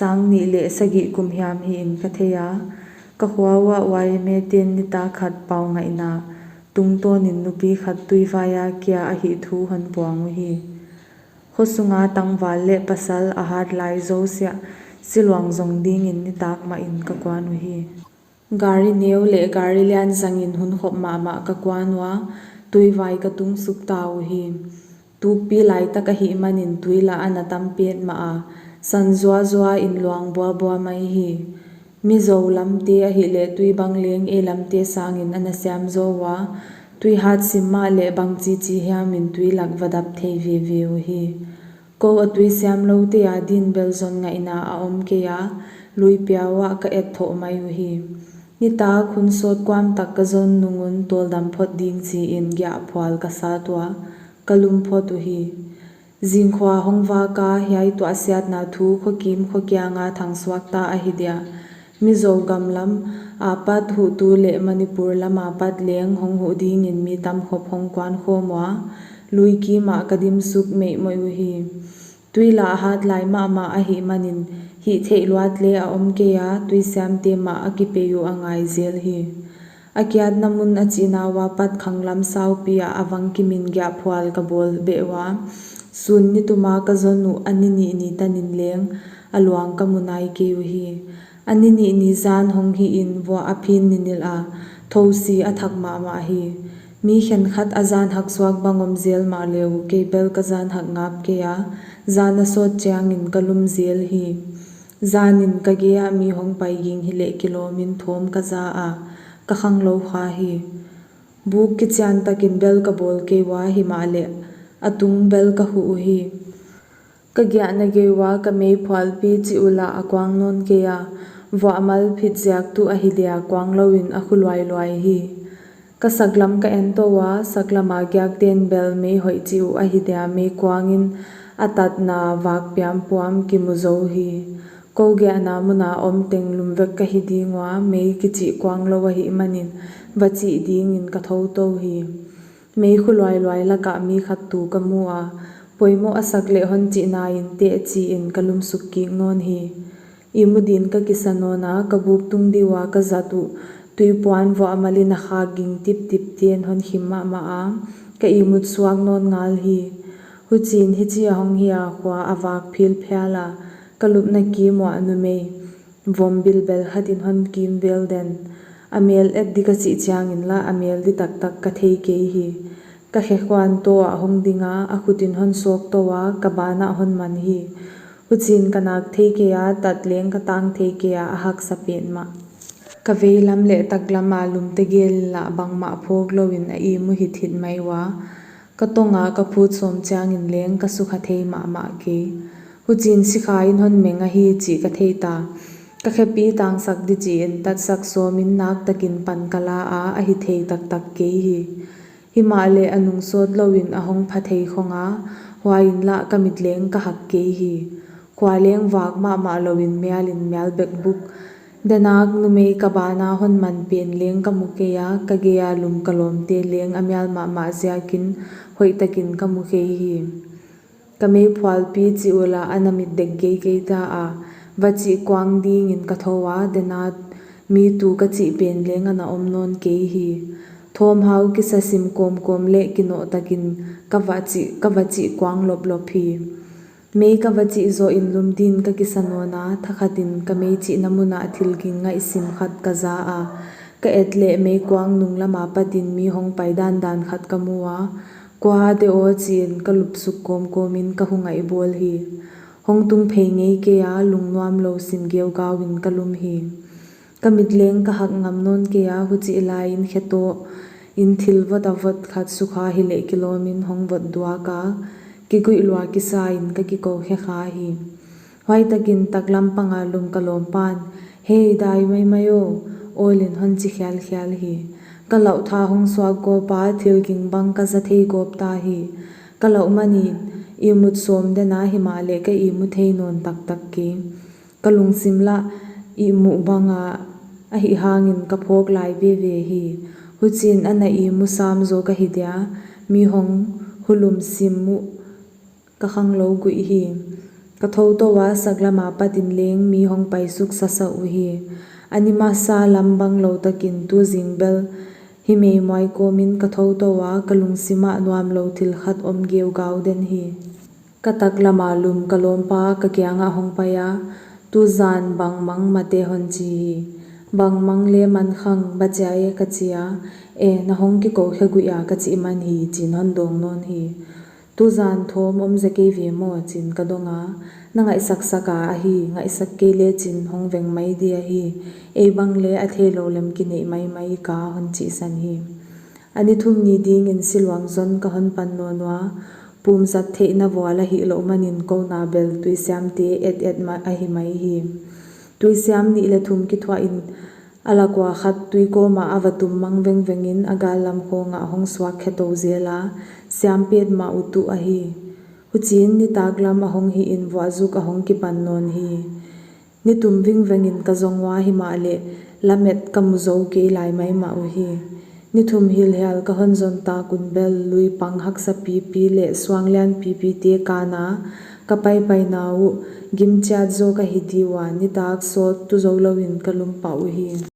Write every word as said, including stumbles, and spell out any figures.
sang nih leh sagih kum hiam hi in ka thei a, ka khua uah Y M A te'n nitak khat pau ngaihna tungtawn in nupi khat Tuivai a kia ahih thu hon puang uhi. Khosung a tangval leh pasal a hat lai zosiah siluang zong ding in nitak mah in ka kuan uhi. Gari neu leh gari lian zang in hun khop mahmah ka kuan ua, Tuivai ka tung suk ta uhi. Tukpi laitak ahih man in tui lah ana tam petmah a, san zuazua in luang buabua mai hi. Mizo lamte ahih leh tui bang leng ei lamte sang in ana siam zaw ua, tui hat sim mah leh bangchichi hiam in tui lak va dap thei veve uhi. Kou a tui siam loute a din bel zon ngaihna a om kei a, lui piau ah ka et thoh mai uhi. Nitak hun sawt kuam tak ka zon nung un tawldam phot ding chi in giahphual ka sat ua, ka lum phot uhi. Zingkhua hong vak a, hiai tuahsiatna thu khokim khokiang a thangsuak ta ahi dia, Mizo gam lam apat huhtu leh Manipur lam apat leng hong huh ding in mi tam khop hong kuan khawm ua, lui kim ah ka dim suk meihmoih uhi. Tui lah hat lai mahmah ahih man in hihtheih luat leng a om kei a, tui siamte mah a kipei uh a ngai zel hi. A kiatna mun a chihna ua pat khanglam saupi ah a vang kim in giahphual ka bawl beh ua, sun nitum a ka zon uh a ni nih ni tan in leng a luang ka mu nai kei uhi. A ni nih ni zan hong hi in vuah a phin ninilh a, thousi a thak mahmah hi. Mi khenkhat a zan haksuak bang om zel mahle uh, kei bel ka zan hak ngap kei a, zan a sawt chiang in ka lum zel hi. Zan in ka gei ah mi hong pai ging hileh kilawm in thawm ka za a, ka khanglou kha hi. Buk kichian tak in bel ka bawl kei ua, himahleh a tung bel ka huh uhi. Ka giahna gei ua ka meiphualpi chih uh lah a kuang nawn kei a, vuahmal phit ziak tuh ahi dia kuang lou in a khu luailuai hi. Ka saklam ka en tou ua, saklam a giakte'n bel mei hoih chih uh ahi dia mei kuang in a tatna vak piampuam kimu zou hi. Kou giahna mun a om teng lum vek ka hi ding ua, mei kichih kuang lou ahih man in va chih ding in ka thou tou hi. Mei khu luailuai lak ah mi khat tu ka mu a, poimoh a sak leh hon chihna in teh chi in ka lum suk kik nawn hi. Ihmu din ka kisa nawn a, ka buk tung di ua ka zat uh tuipuan vuahmal in a khak ging tiptipte'n hon khim mahmah a, ka ihmut suak nawn ngal hi. Huchiin hichi a hong hi a, khua a vak philphial a, ka lupna kim uah numei vom bilbel khat in hon kimvel den. A mel et di ka chih chiang in lah a mel di taktak ka thei kei hi. Ka khe khuan tou ah hong ding a, a khut in hon sawk tou a, ka ban ah hon man hi. Huchiin ka nak thei kei a, tat leng ka tang thei kei a, a haksa petmah. Ka veilam leh taklam a lum tegel in lah bangmah phawk lou in a ihmu hithit mai ua, ka tong a ka phut sawm chiang in leng ka sukha thei mahmah kei. Huchiin sikha in hon meng ahi chih ka thei ta. Ka khepi tangsak di chi in tatsak sawm in nak tak in pan ka la a, a hithei taktak kei hi. Himahleh a nung sawt lou in a hong pha thei khong a, huai in lah ka mit leng ka hak kei hi. Khua leng vak mahmah lou in mial in mial bek buk. Denak numei ka ban a hon man pen leng ka mu kei a, ka gei a lum ka lawmte leng a mial mahmah ziak in hoihtak in ka mu kei hi. Ka meiphualpi chih uh lah ana mit dek geigei ta a, va chih kuang ding in ka thou a, denak mi tu ka chih pen leng ana om nawn kei hi. Thawmhau kisa sim kawmkawm leh kinoh tak in ka va chih, ka va chih kuang loplop hi. Mei ka va chih zoh in lum din ka kisa nawn a, thakhat in ka mei chihna mun ah thil ging ngaihsim khat ka za a, ka et leh mei kuang nung lam apat in mi hong pai dandan khat ka mu a, kua de aw chi in ka lup suk kawmkawm in ka hu ngaihbawl hi. Hong tung phei ngei kei a, lungnuam lou sim geugau in ka lum hi. Ka mit leng ka hak ngam nawn kei a, huchih lai in khe tou in thil vot a vot khat sukha hileh kilawm in hong vot duak a, kiguih lua kisa in ka kikou khe kha hi. Huaitak in taklam pang a lum ka lawm pan, "Hei, dai maimai aw," awl in hon chi khialkhial hi. Ka lauhtha hong suak gawp a, thil ging bang ka za thei gawp ta hi. Ka lauh man in ihmut sawm den a, himahleh ka ihmu thei nawn taktak kei. Ka lungsim lah ihmu bang a, ahih hang in ka phawk lai veve hi. Huchiin ana ihmu sam zaw ka hi dia, mi hong hulum sim uh ka khanglou guih hi. Ka thoutou a, saklam apat in leng mi hong paisuk sasa uhi. A ni masa lam banglou takin tu zing bel himei muai kawm in ka thoutou a, ka lungsim ah nuamlou thil khat om geugau den hi. Ka taklam a lum ka lawmpa ka kiang ah hong pai a, tuzan bang mang mate hon chi hi. Bang mang leh man khang, bang chia e ka chi a, e, na hong kikou khe guih a ka chih man hi, chi'n hon dawng nawn hi. Tuzan thawm om ze kei ve maw, chi'n ka dong a, na ngaihsak sak a ahi, ngaihsak kei leh chin hong veng mai di ahi, ei bang leh a theilou lem kineih maimai, ka hon chihsan hi. A ni thum ni dingin siluang zon ka hon pan nawn ua, pum zat theihna vual ahihlouh man in kouna bel tuisiamte et et mah ahi mai hi. Tuisiam nih leh thum kithuah in a lak ua khat tui kawm ah a va tum mang vengveng in a gal lam khawng ah hong suak khe tou zel a, siam petmah uh tuh ahi. Huchiin nitaklam a hong hih in vuah zuk a hong kipan nawn hi. Ni tum vingveng in ka zong ua, himahleh lamet ka mu zou kei lai maimah uhi. Ni thum hilhial ka hon zon tak un bel lui pang haksa pipi leh suang lian pipite kan a ka paipaina uh gim chiat zaw ka hi di ua, nitak sawt tu zoulou in ka lum pah uhi.